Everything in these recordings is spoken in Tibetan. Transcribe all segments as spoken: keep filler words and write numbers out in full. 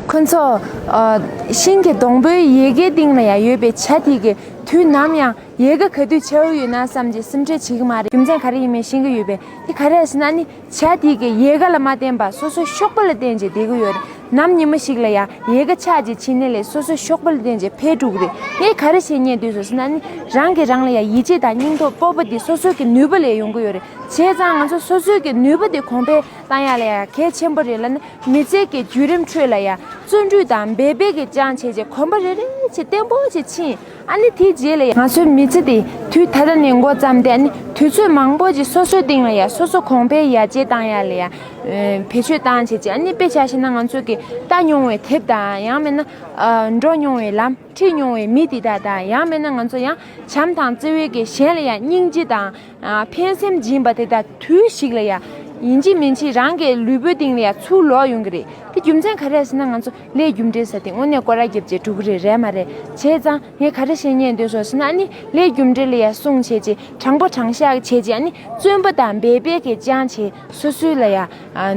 ཁོ་ཚོ་ཨ་ཤིང་གི་སྡོང་པོའི་ཡལ་གའི་སྟེང་ལ་ཡང་ཡོད་པའི་བྱ་དེ་གི་དུས་ནམ་ཡང་ཡལ་ག་ག་དུས་འཆའ་གི་ཡོད་ན་བསམ་གྱི་སེམས་ཁྲལ་བྱེད་ཀྱི་མ་རེད། རྒྱུ་མཚན་ག་རེ་ཡིན་མིན་ཤེས་ཀྱི་ཡོད་པས། དེ་ག་རེ་ཟེར་ན་ནི་བྱ་དེ་གི་ཡལ་ག་ལ་མ་བརྟེན་པར་སོ་སོའི་གཤོག་པ་ལ་བརྟེན་བྱས་བསྡད་ཀྱི་ཡོད་རེད། ནམ་ཉི་མ་ཞིག་ལ་ཡང་ཡལ་ག་ཆག་བྱས་ཕྱིན་ནས་ལས་སོ་སོའི་གཤོག་པ་ལ་བརྟེན་བྱས་འཕེལ་འགྲོ་གི་རེད། ངས་ག་རེ་བཤད་སྙིང་འདོད་སོང་ཟེར་ན་ནི་རང་གིས་རང་ལ་ཡང་ཡིད་ཆེས་དང་སྙིང་སྟོབས་སྤོབས་པ་དེ་སོ་སོ་གི་ནུས་པ་ལས་ཡོང་གི་ཡོད་རེད། བྱས་ཙང་ང་ཚོ་སོ་སོའི་གི་ནུས་པ་དེ་གོང་འཕེལ་བཏང་ཡ་ལ་ཡང་གལ་ཆེན་པོ་རེད་ལ་ནི་མི་ཚེ་གི་བརྒྱུད་རིམ་ཁྲོད་ལ་ཡང་བརྩོན་འགྲུས་དང་འབད་པས་ཀྱི་སྦྱངས་བྱས་རྗེས་གོམ་པ་རེ་རེ་བྱས་བརྟན་པོ་བྱས་ཕྱིན། ཨ་ནི་དེའི་རྗེས་ལ་ཡང་ང་ཚོའི་མི་ཚེ་དེ་དུས་ད་ལྟ་ནས་འགོ་བརྩམས་ཏེ་ཨ་ནི་དུས་ཚོད་མང་པོ་ཅིག་སོ་སོའི་སྟེང་ལ་ཡང་སོ་སོ་གོང་འཕེལ་ཡར་རྒྱས་བཏང་ཡ་ལ་ཡང་ཨ་བེད་སྤྱོད་བཏང་བྱས་རྗེས་ཨ་ནི་དཔེ་ཆ་བཞག་ན་ང་ཚོ་གི་ལྟ་མྱོང་བའི་དེབ་དང་ཡང་མིན་ན་ཨ་འགྲོ་མྱོང་བའི་ལམ་ཁྲིད་མྱོང་བའི་མི་དེ་དག་དང་ཡང་མིན་ན་ང་ཚོ་ཡང་བྱམས་དང་བརྩེ་བའི་གི་གཞན་ལ་ཡང་སྙིང་རྗེ་དང་ཨ་ཕན་སེམས་སྦྱིན་པ་དེ་དག་དུས་ཤིག་ལ་ཡང་ཡིན་གཅིག་མིན་གཅིག་རང་གི་ལུས་པོའི་སྟེང་ལ་ཡང་ཚུར་ལོག་ཡོང་གི་རེད། དེ་རྒྱུ་མཚན་ག་རེ་རེད་ཟེར་ན་ང་ཚོ་ལས་རྒྱུ་འབྲས་ཟེར་དེ་དངོས་གནས་སྐོར་ར་བརྒྱབ་བྱས་འགྲོ་གི་རེད་རེད་མ་རེད། བྱས་ཙང་ངས་ག་རེ་བཤད་སྙིང་འདོད་སོང་ཟེར་ན་ཨ་ནི་ལས་རྒྱུ་འབྲས་ལ་ཡང་བསྲུང་བྱས་རྗེས་དྲང་པོ་དྲང་བཞག་བྱས་རྗེས་ཨ་ནི་བརྩོན་པ་དང་འབད་པས་ཀྱི་སྦྱངས་བྱས་སོ་སོའི་ལ་ཡང་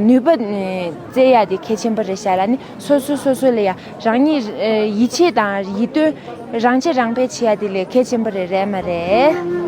ནུས་པ་བཙལ་ཡ་དེ་གལ་ཆེན་པོ་རེད་ཤག་ལ་ནི་སོ་སོ་སོ་སོ་ལ་ཡང་རང་ཉིད་ཡིད་ཆེས་དང་ཡིད་རྟོན་རང་ཆེ་རང་ཕན་བྱེད་ཡ་དེ་ལས་གལ་ཆེན་པོ་རེད་རེད་མ་རེད།